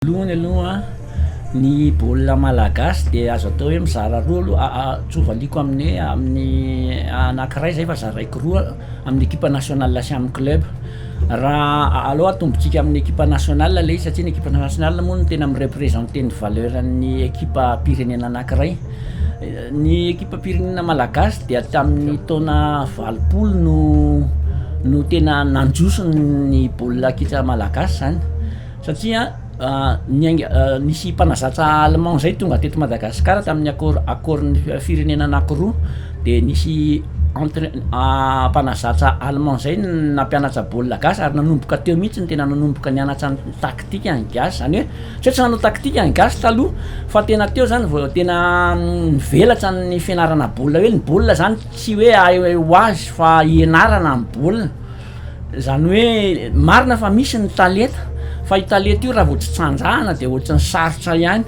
Voalohany aloha, ny baolina malagasy de azo atao hoe mizara roa aloha, tsy ho valiako amin'ny hoe amin'ny anakiray zay fa zaraiko roa, amin'ny ekipa nationale sy amy club. Raha aleo atombontsika amin'ny ekipa nationale le izy satria ny ekipa nationale moa no tena mi-représenter ny valeur-n'ny ekipam-pirenena anakiray. Ny ekipam-pirenena malagasy dia tamin'ny taona 80 no no tena nandroso ny baolina kitra malagasy zany satria niainga nisy mpanazatra allemand zay tonga teto Madagasikara tamin'ny accord accord-n'ny firenena anakiroa, de nisy entre- mpanazatra allemand zay nampianatra baolina gasy ary nanomboka teo mihitsy no tena nanomboka nianatra ny taktika ny gasy, zany hoe tsy hoe tsy nanao taktika ny gasy taloha fa tena teo zany vao tena nivelatra ny fianarana baolina, hoe ny baolina zany tsy hoe hay ho azy fa ianarana ny baolina, zany hoe marina fa misy ny talenta fa io talenta io raha vao tsy trandrahana de ohatran'ny sarotra ihany.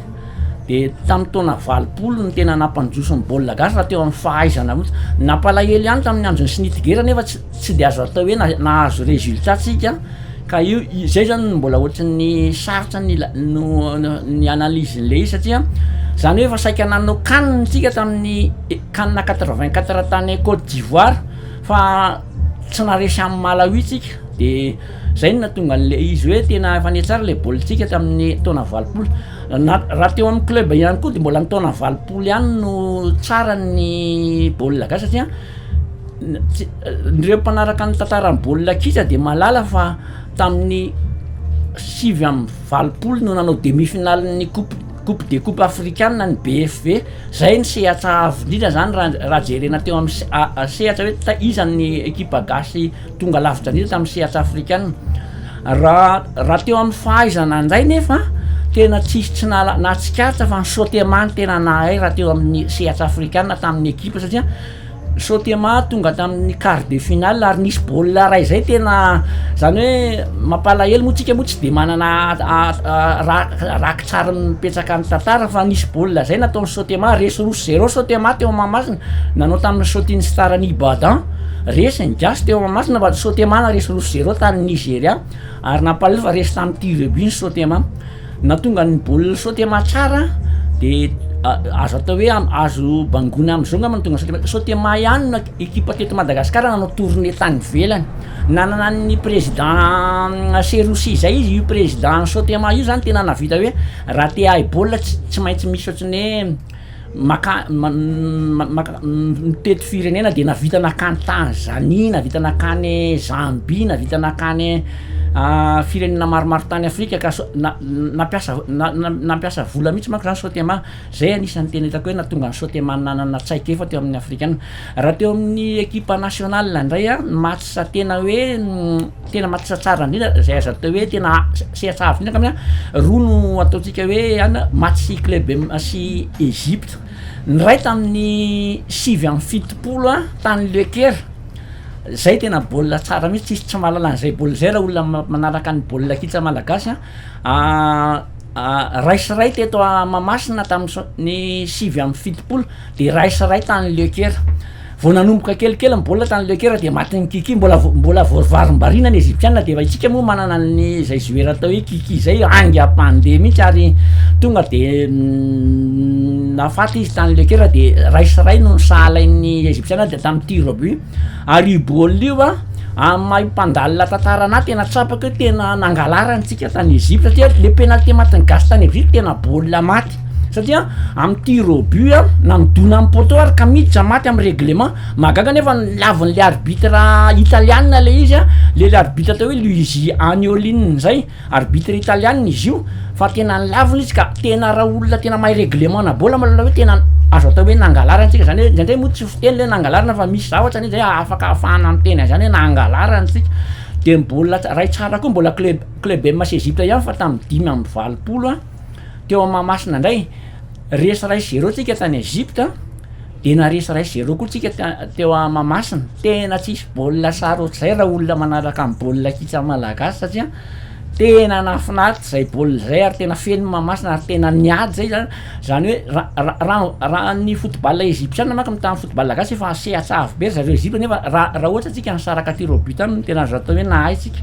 De tamin'ny taona 80 no tena nampandroso ny baolina gasy raha teo am'fahaizana mihitsy. Nampalahelo ihany tamin'ny andron'ny Schnittger nefa tsy de azo atao hoe nahazo résultat tsika ka io zay zany no mbola ohatran'ny sarotra ny ila- no ny analyse-n'le izy satria zany hoe efa saika nanao CAN tsika tamin'ny CAN 84 tany Côte d'Ivoire fa tsy naharesy an'i Malawi tsika, de zay no nahatonga an'le izy hoe tena efa nihatsara le baolintsika tamin'ny taona 80. Na raha teo amy club ihany koa de mbola ny taona 80 ihany no tsara ny baolina gasy satria tsy reo mpanaraka ny tantaran'ny baolina kitra de mahalala fa tamin'ny 89 no nanao demi-finale-n'ny coupe des coupes africaine ny BFV, zay ny sehatra avo indrindra zany raha jerena teo amy sehatra hoe iza ny ekipa gasy tonga lavitra indrindra tamin'ny sehatra afrikana. Raha teo amy fahaizana ndray nefa tena tsisy tsy nahatsikaritra fa ny Sotema no tena nahay raha teo amin'ny sehatra afrikana tamin'ny ekipa, satria Sotema tonga tamin'ny quart de finale ary nisy baolina ray zay tena zany hoe mampalahelo moa tsika moa tsy de manana raki-tsary mipetraka ny tantara, fa nisy baolina zay nataon'ny Sotema, resy 2-0 Sotema teo Mahamasina, nanao tamin'ny Shooting Star ny Ibadan, resy ny gasy teo Mahamasina fa Sotema naresy 2-0 tany Nigeria, ary nampalahelo fa resy tamin'ny tir au but ny Sotema. Nahatonga ny baolina Sotema tsara de azo atao hoe azo bangoina am'zao ngamba no tonga Sotema. Sotema ihany no ekipa teto Madagasikara nanao tournée tany ivelany, nanana ny président Seroussi zay izy, io président Sotema io zany tena nahavita hoe raha te hahay baolina tsy maintsy misy ohatran'ny hoe maka maka mitety firenena, de nahavita nakany Tanzanie, nahavita nakany Zambie, nahavita nakany firenena maromaro tany Afrika, ka so- na- nampiasa nampiasa vola mihitsy manko zany Sotema, zay anisan'ny tena hitako hoe nahatonga ny Sotema nanana traikefa teo amin'ny afrikana. Raha teo amin'ny ekipa nationale ndray a, match tena hoe tena match tsara indrindra zay azo atao hoe tena sehatra avo indrindra angambany a, roa no ataontsika hoe ana match Club M sy Egypte. Ny ray tamin'ny 79 a tany Le Caire, zay tena baolina tsara mihitsy, tsisy tsy mahalala an'izay baolina zay raha olona manaraka ny baolina kitra malagasy a. 1-1 teto a Mahamasina tamin'ny ny 79 de 1-1 tany Le Caire. Vao nanomboka kelikely ny baolina tany Le Caire de matin'ny Kiki, mbola mbola voavarimbariana ny Égyptienne, de efa isika moa manana ny zay joueur atao hoe Kiki zay haingam-pandeha mihitsy ary tonga de nahafaty izy tany Le Caire, de 1-1 no nisahalain'ny Égyptienne de tamin'ny tir au but. Ary io baolina io a, amy maha mpandalina tantara anahy, tena tsapako hoe tena nangalarany tsika tany Egypte, satria le penalty matin'ny gasy tany Egypte tena baolina maty, satria amy tir au but a na midona amy poteau ary ka miditra maty amy règlement. Mahagaga nefa lavin'le arbitre italiana le izy a, le arbitre atao hoe Luigi Agnolin zay, arbitre italiana izy io, fa tena nilavina izy, ka tena raha olona tena mahay règlement na baolina mahalala hoe tena azo atao hoe nangalarana tsika zany, hoe indraindray moa tsy fiteny le nangalarana fa misy zavatra anie zay afaka ahafahana miteny an'zany hoe nangalarana tsika. De ny baolina ray tsara koa mbola Club M sy Egypte ihany fa tamin'ny 85 a teo a Mahamasina indray, resy 1-0 tsika tany Egypte, de naresy 1-0 koa tsika teo a Mahamasina. Tena tsisy baolina sary ohatr'izay raha olona manaraka ny baolina kitra malagasy, satria tena nahafinaritra zay baolina zay ary tena feno Mahamasina ary tena niady zay zany, zany hoe raha ny football égyptienne manko mitaha football gasy efa sehatra avo be ry zareo Egypte, nefa raha ohatra tsika nisaraka tir au but tany no tena azo atao hoe nahay tsika.